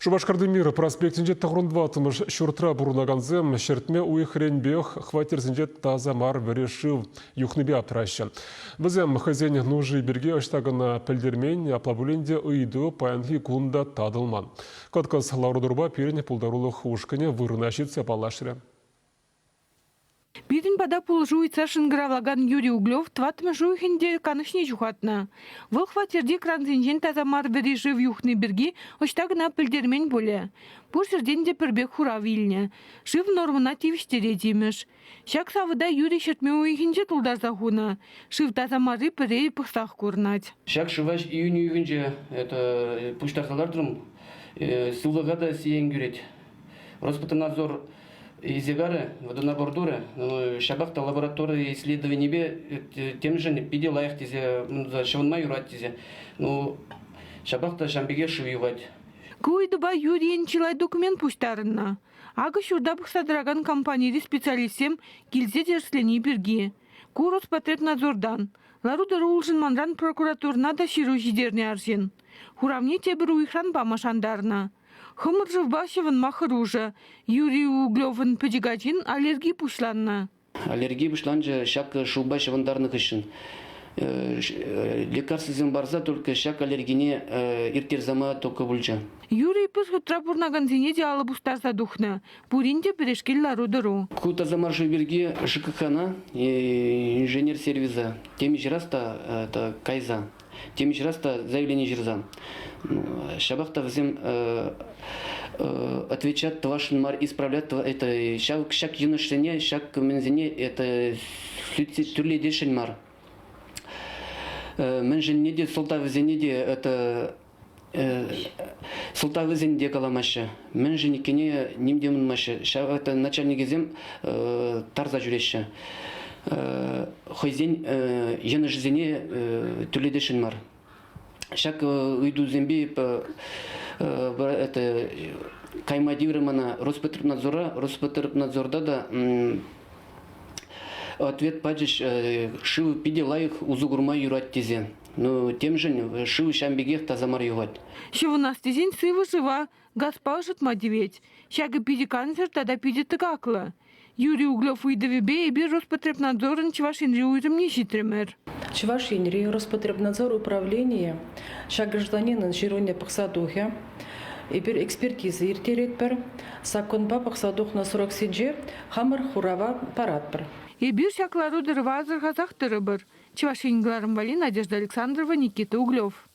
Шупашкарти Мир проспектӗнче тӑхӑрӑн ҫуртра пурӑнакансем ҫӗртме уйӑхренпех хваттерсенче таса мар вӗри шыв юхнипе аптӑраҫҫӗ. Вӗсем хӑйсен нуши пирки ӑҫта кӑна пӗлтермен, апла пулин те ыйту паянхи кун та татӑлман. Кӑткӑс лару-тӑрупа пирӗн пултарулӑх ушкӑнӗ вырӑна ҫитсе паллашрӗ. Пирӗн пата пулӑшу ыйтса шӑнкӑравлакан Юрий Углев тӑваттӑмӗш уйӑхӗнче канӑҫне ҫухатнӑ. Вӑл хваттерти крансенчен таса мар вӗри шыв юхни пирки ӑҫта кӑна пӗлтермен пулӗ. Пур ҫӗртен те пӗр пек хурав илнӗ. Шыв нормӑна тивӗҫтерет имӗш. Ҫак савӑта Юрий ҫӗртме уйӑхӗнче тултарса хунӑ. Шыв таса марри пӗрре пӑхсах курӑнать. Ҫак шыва июнь уйӑхӗнче это пуҫтарса лартрӑм. Сывлӑха та сиен кӳрет. Роспотребнадзор Изегары водонабор турӗ. Ҫапах та лаборатори исследованипе темшӗн питӗ лайӑх тесе ҫӑвӑнма юрать тесе. Ну, ҫапах та ҫам пекех шыв юхать. Ку ыйтупа Юрийӗн чылай документ пуҫтарӑннӑ. Акӑ ҫурта пӑхса тӑракан компанири специалистсем килсе тӗрӗслени пирки. Ку Роспотребнадзортан. Лару-тӑру улшӑнманран прокуратурӑна та ҫыру ҫитернӗ арҫын. Хуравне тепӗр уйӑхран пама шантарнӑ. Хӑмӑр шывпа ҫӑвӑнма хӑрушӑ. Юрий Углевӑн пӗчӗк ачин аллерги пуҫланнӑ. Аллерги пуҫланчӗ ҫак шывпа ҫӑвӑнтарнӑ хыҫҫӑн. Лекарствӑсем парса только ҫак аллергине ирттерсе яма только пулчӗ. Юрий пӗр хутра пурӑнакансене те алӑ пустарса тухнӑ. Пурин те пӗрешкел лару-тӑру. Ку таса мар шыв пирки ЖКХна, инженер сервиса темиҫе раз та кайса темиҫе раз та заявлени ҫырсан, ҫапах та вӗсем отвечать тӑвасшӑн мар, исправлять это ҫав ҫак йӑнӑшсене, ҫак мӗнсене это тӳрлетесшӗн мар. Мӗншӗнне те сӑлтавӗсене те это сӑлтавӗсене те каламаҫҫӗ. Мӗншӗн иккенне ним те ӑнмаҫҫӗ. Ҫав это начальникӗсем тарса ҫӳреҫҫӗ. Хӑйсен йӑнӑшӗсене тӳрлетесшӗн мар. Ҫак ыйтусемпе это кайма тиврӗ мана Роспотребнадзора. Роспотребнадзорта та ответ пачӗҫ, шыв питӗ лайӑх усӑ курма юрать тесе. Ну, темшӗн шыв ҫам пекех таса мар юхать. Ҫӑвӑнас тесен сывӑ шыва газпа ӑшӑтма тивет. Ҫакӑ питӗ кансӗр тата питӗ тӑкаклӑ. Юрий Углев ыйтӑвӗпе эпир Роспотребнадзорӑн Чӑваш Енри уйрӑмне ҫитрӗмӗр. Чӑваш Енри Роспотребнадзор управленийӗ ҫак гражданинӑн ҫыруне пӑхса тухӗ. Эпир экспертиза ирттеретпӗр. Саккунпа пӑхса тухнӑ сроксенче хамӑр хурава паратпӑр. Эпир ҫак лару-тӑрӑва асӑрхасах тӑрӑпӑр. Чӑваш Ен кӑларӑм валли Надежда Александрова, Никита Углев.